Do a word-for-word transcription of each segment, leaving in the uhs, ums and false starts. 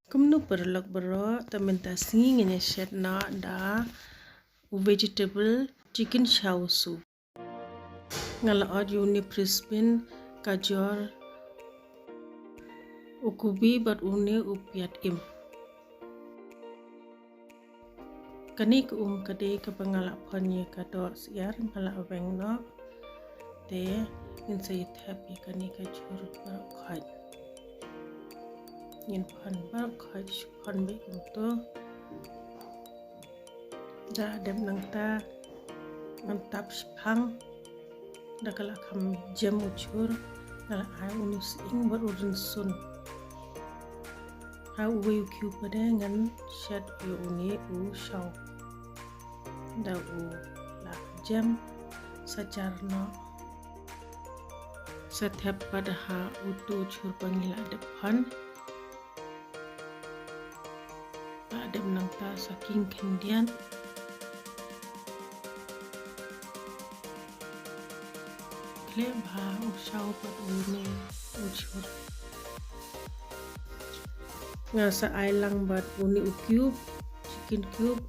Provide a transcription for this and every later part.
Kumno paralok baroh, ta mynta sngi ngin ïa shet noh da u vegetable chicken chow soup. Nga la ot ïa une french bean, gajor, u kubi bad une u piat im. Kane ka um ka dei kaba nga la phon ïa ka doh syiar, nga la weng noh. Te ngin sa ïa thep ïa kane ka jhur baroh khoit. Ngin phon baroh khoit, shu phon beit kumto. Da dep nangta ngan tap shiphang. Da ka la kham jem u jhur, nga la ai une u sying bad u rynsun. Ha uwei u cube pat de ngan shet ïa une u chow. Da u la jem sa jar noh. Sa thep pat ha uto u jhur ba ngi la dep phon. La dep nangta sa king khyndiat. Khleh bha u chow bad une u jhur. Nga sa ai lang bad une u cube, chicken cube,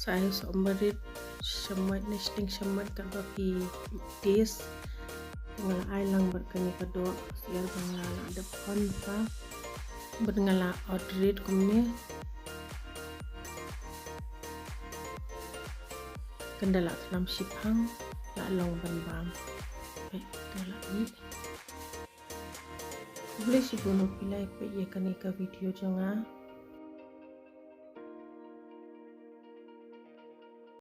sa ai sohmarit, shamoit ne shiteng shamoit katba phi taste. Nga la ai lang bad kane ka doh syiar ba nga la dep phon pa. Bad nga la ot rit kumne. Kan da la khnam shiphang, la long ban bam. Peit, nga la ih. Khublei shibun u phi la ïa peit ïa kane ka video jong nga.